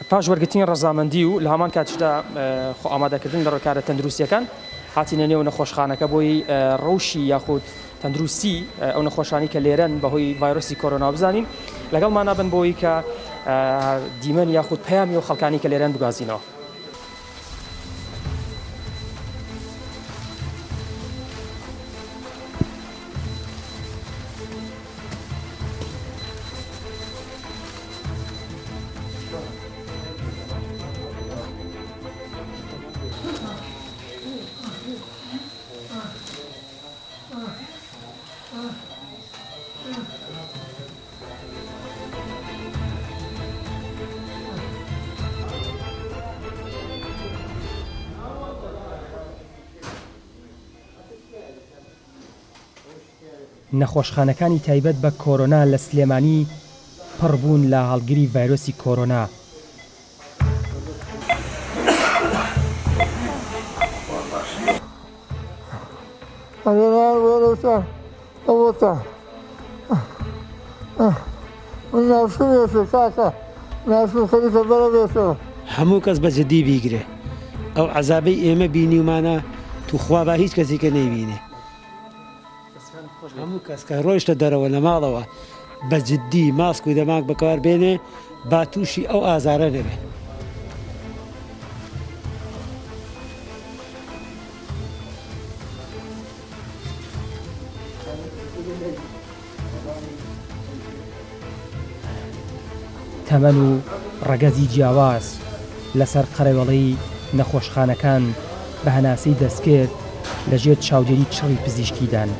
پاش وەرگرتنی ڕەزامەندی و لە هەمان کاتیشدا خۆ ئامادەکردن لە ڕێکارە تەندروستیەکان هاتینە نێو نەخۆشخانەکە بۆی ڕەوشی یاخود تەندروستی ئەو نەخۆشانی کە لێرەن بەهۆی ڤایرۆسی کۆرۆنا بزانین لەگەڵمانا بن بۆی کە دیمەن یاخود پەیامی و خەڵکانی کە لێرەن بگوازینەوە. نەخۆشخانەکانی تایبەت بە کۆرۆنا لە سلێمانی پڕ بوون لە هەڵگری ڤایرۆسی کۆرۆنا. هەموو کەس بە جدی بیگرێ ئەو عەزابەی ئێمە بینیومانە توخوا با هیچ کەسیکە نەیبینێ. هەموو کەس کە ڕۆیشتە دەرەوە لە ماڵەوە بە جدی ماسک و دەماک بەکار بێنێ با تووشی ئەو ئازارە نەبێ. تەمەن و ڕەگەزی جیاواز لەسەر قەرەوێڵەی نەخۆشخانەکان بە هەناسەی دەستکرد لەژێر چاودێری چڕی پزیشکیدان.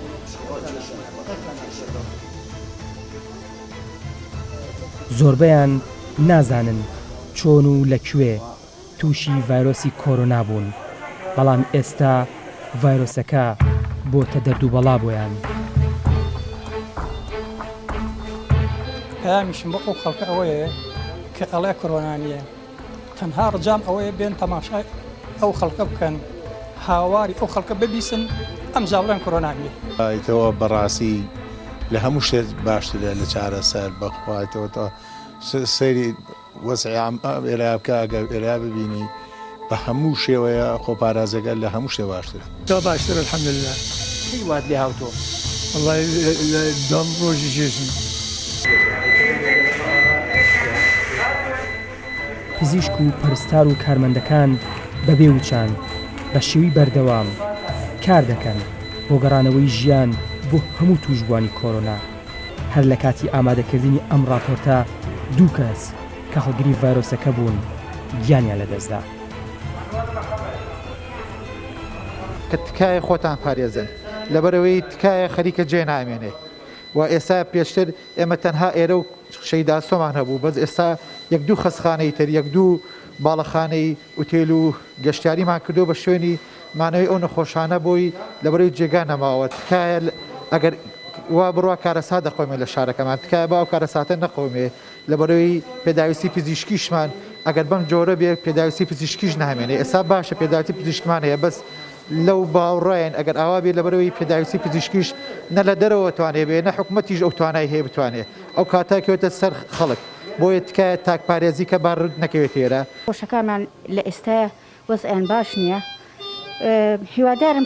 زۆربەیان نازانن چۆن و لە کوێ تووشی ڤایرۆسی کۆرۆنا بوون، بەڵام ئێستا ڤایرۆسەکە بۆتە دەرد و بەڵا بۆیان. پەیامیشم بۆ ئەو خەڵکە ئەوەیە کە ئەڵێ کۆرۆنا نییە، تەنها ڕجام ئەوەیە بێن تەماشای ئەو خەڵکە بکەن، هاواری ئەو خەڵکە ببیسن ئەمجا بڵێن کۆرۆنا نییە. ئایتەوە بەڕاستی لە هەموو شتێک باشترە لە چارەسەر بەخوایتەوە تا سەیری وەزعی عام ئێرە بکە ئەگەر ئێرە ببینی بە هەموو شێوەیە خۆپارازەکە لە هەموو شتێ باشترە. تۆ باشتر الحمدللە. کەی وات لێ هاوتۆ؟ وەڵای لە دوام ڕۆژی جێژن. پزیشک و پەرستار و کارمەندەکان بەبێ وچان بە شێوی بەردەوام کار دەکەن بۆ گەڕانەوەی ژیان بۆ هەموو تووشبووانی کۆرۆنا. هەر لە کاتی ئامادەکردنی ئەم ڕاپۆرتە دوو کەس کە هەڵگری ڤایرۆسەکە بوون گیانیان لەدەستدا. کە تکایە خۆتان پارێزن لەبەرئەوەی تکایە خەریکە جێ نامێنێ و ئێستا پێشتر ئێمە تەنها ئێرە و شەهید ئاسۆمان هەبوو بەس ئێستا یەک دوو خەستخانەی تر یەک دوو باڵەخانەی ئوتێل و گەشتیاریمان کردووە بە شوێنی مانەوەی ئەو نەخۆشانە بۆی لەبەرەی جێگا نەماوە تکایە ئەگەر وا بڕوا کارەسات دەقەومێ لە شارەکەمان تکایە با ئەو کارەساتە نەقەومێ لەبەرەوەی پێداویستی پزیشکیشمان ئەگەر بەم جۆرە بێ پێداویستی پزیشکیش نامێنێ ئێستا باشە پێداویستی پزیشکمان هەیە بەس لەو باوڕین ئەگەر ئاوا بێ لەبەرەوەی پێداویستی پزیشکیش نە لە دەرەوە توانێ بێ نە حکومەتیش ئەو توانای هەیە بتوانێ ئەو کاتە کەوێتە سەر خەڵک بۆیە تکایە تاکپارێزی کە با نەکەوێتە ئێرە. نەخۆشەکانمان لە ئێستایا وەزعیان باش نیە هیوادارم.